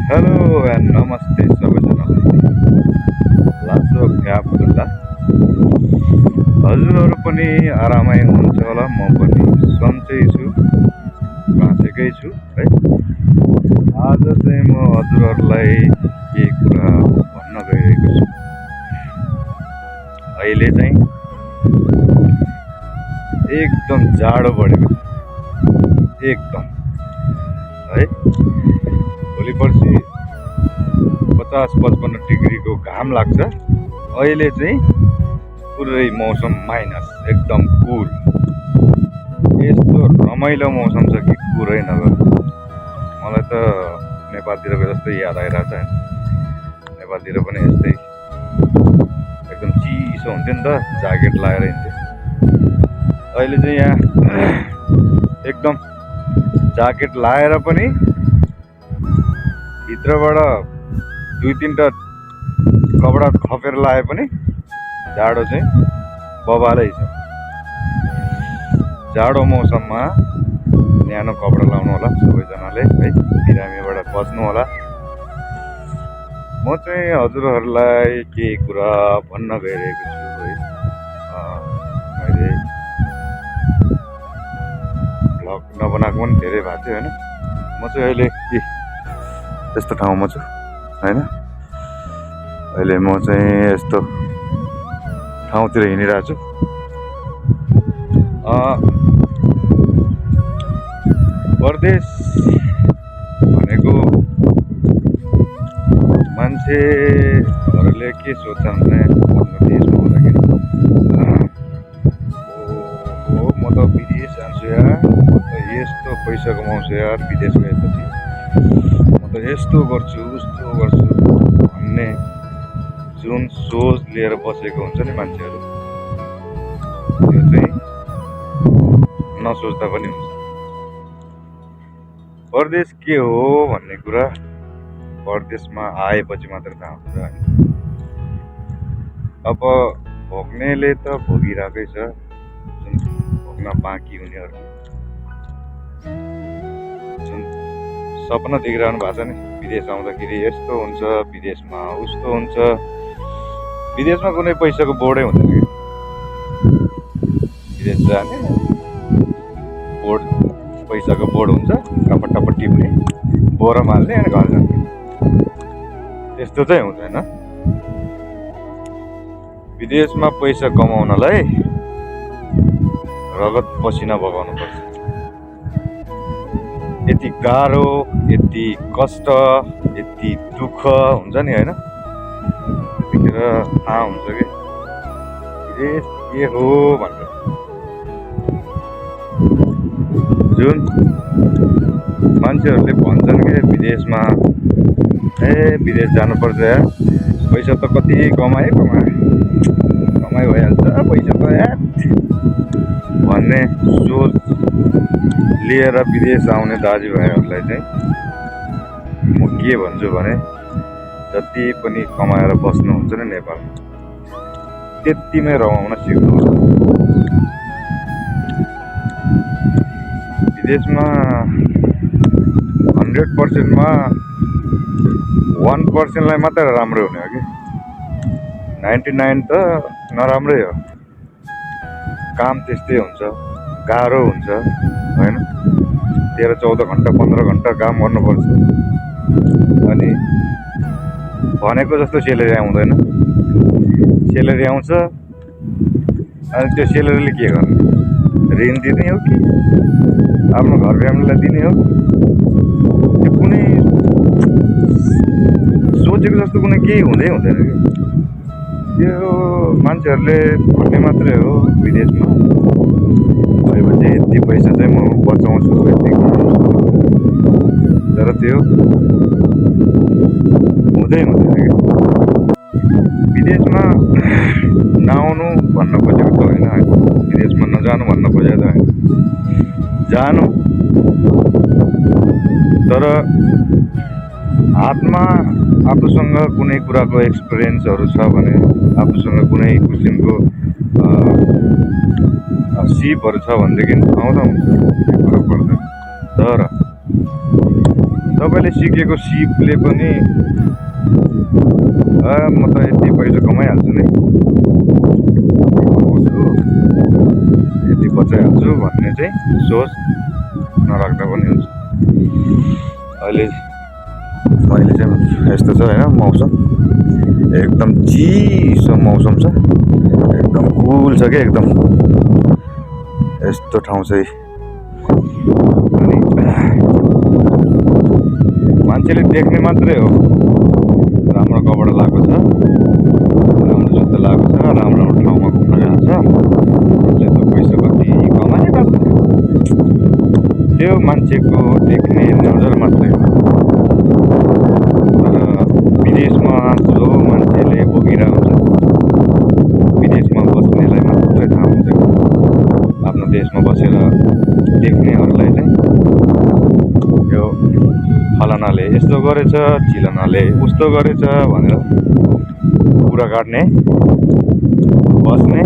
Hello and नमस्ते सबैजनालाई। लासो फ्याफुल्ला। हजुरहरू पनि आरामै हुनुहुन्छ होला, म पनि सन्चै छु, बाँचेकै छु है। आज चाहिँ म हजुरहरूलाई केही कुरा भन्न गइरहेको छु। अहिले चाहिँ एकदम जाडो बढेको छ, एकदम है। भोलि पर्सि 50-55 डिग्रीको घाम लाग्छ। अहिले चाहिँ पुरै मौसम माइनस, एकदम कुल। यस्तो रमाइलो मौसम छ कि कुरै नगर्नु। मलाई त नेपालतिरको जस्तै याद आइरहेछ होइन। नेपालतिर पनि यस्तै एकदम चिसो हुन्थ्यो नि त, ज्याकेट लगाएर हिँड्थ्यो। अहिले चाहिँ यहाँ एकदम ज्याकेट लगाएर पनि भित्रबाट 2-3टा कपडा खपेर लाए पनि जाडो चाहिँ बबालै छ। जाडो मौसममा न्यानो कपडा लाउनु होला सबैजनाले है, बिरामीबाट बच्नु होला। म चाहिँ हजुरहरूलाई केही कुरा भन्न गइरहेको छु है। मैले भ्लग नबनाएको पनि धेरै भएको थियो होइन। म चाहिँ अहिले यस्तो ठाउँमा छु होइन। अहिले म चाहिँ यस्तो ठाउँतिर हिँडिरहेको छु। परदेश भनेको मान्छेहरूले के सोच्छन् भने आफ्नो देशमा हुँदाखेरि म त विदेश जान्छु यार, म त यस्तो पैसा कमाउँछु यार विदेश गएपछि, म त यस्तो गर्छु उस्तो गर्छु भन्ने जुन सोच लिएर बसेको हुन्छ नि मान्छेहरू, त्यो चाहिँ नसोच्दा पनि हुन्छ। परदेश के हो भन्ने कुरा परदेशमा आएपछि मात्र थाहा हुन्छ होइन। अब भोग्नेले त भोगिरहेकै छ, जुन भोग्न बाँकी हुनेहरू जुन सपना देखिरहनु भएको छ नि, विदेश आउँदाखेरि यस्तो हुन्छ, विदेशमा उस्तो हुन्छ। विदेशमा कुनै पैसाको बोर्डै हुँदैन कि, विदेश जाने बोर्ड, पैसाको बोर्ड हुन्छ, टपटप टिप्ने, बोरामा हाल्ने अनि घर जाने, त्यस्तो चाहिँ हुँदैन। विदेशमा पैसा कमाउनलाई रगत पसिना बगाउनु पर्छ। यति गाह्रो, यति कष्ट, यति दुःख हुन्छ नि होइन। त्यतिखेर थाहा हुन्छ कि विदेश के हो भनेर। जुन मान्छेहरूले भन्छन् कि विदेशमा विदेश जानुपर्छ यार, पैसा त कति कमाइ भइहाल्छ पैसा त यार भन्ने सोच लिएर विदेश आउने दाजुभाइहरूलाई चाहिँ म के भन्छु भने, जति पनि कमाएर बस्नुहुन्छ नि नेपालमा, त्यतिमै रमाउन सिक्नुहोस्। विदेशमा 100%मा 1%लाई मात्र राम्रो हुने हो कि 99 त नराम्रै हो। काम त्यस्तै हुन्छ, गाह्रो हुन्छ होइन। 13-14 घन्टा 15 घन्टा काम गर्नुपर्छ, अनि भनेको जस्तो सेलेरी आउँदैन। सेलेरी आउँछ, अनि त्यो सेलेरीले के गर्ने, ऋण दिने हो कि आफ्नो घर फ्यामिलीलाई दिने हो, त्यो कुनै सोचेको जस्तो कुनै केही हुँदैन कि। त्यो मान्छेहरूले भन्ने मात्रै हो विदेशमा भएपछि यति पैसा चाहिँ म बचाउँछु यति कमाउँछु, तर त्यो हुँदैन कि। विदेशमा नआउनु भन्न खोजेको त होइन, विदेशमा नजानु भन्न खोजेको त होइन, जानु, तर हातमा आफूसँग कुनै कुराको एक्सपिरियन्सहरू छ भने, आफूसँग कुनै किसिमको सिपहरू छ भनेदेखि आउँदा हुन्छ, फरक पर्दैन। तर तपाईँले सिकेको सिपले पनि म त यति पैसा कमाइहाल्छु नि, कमाउँछु, यति बचाइहाल्छु भन्ने चाहिँ सोच नराख्दा पनि हुन्छ। अहिले चाहिँ यस्तो छ होइन, मौसम एकदम चिसो मौसम छ, एकदम कुल छ क्या एकदम। यस्तो ठाउँ चाहिँ अनि मान्छेले देख्ने मात्रै हो, राम्रो कपडा लगाएको छ, राम्रो जुत्ता लगाएको छ, राम्रो राम्रो ठाउँमा घुम्न गएको छ, उसले त पैसा कति कमाए गर्छ, त्यो मान्छेको देख्ने नजर मात्रै हो। तर विदेशमा जो मान्छेले भोगिरहेको हुन्छ, विदेशमा बस्नेलाई मात्रै थाहा हुन्छ। आफ्नो देशमा बसेर देख्नेहरूलाई चाहिँ यो फलानाले यस्तो गरेछ, चिलानाले उस्तो गरेछ भनेर कुरा काट्ने, बस्ने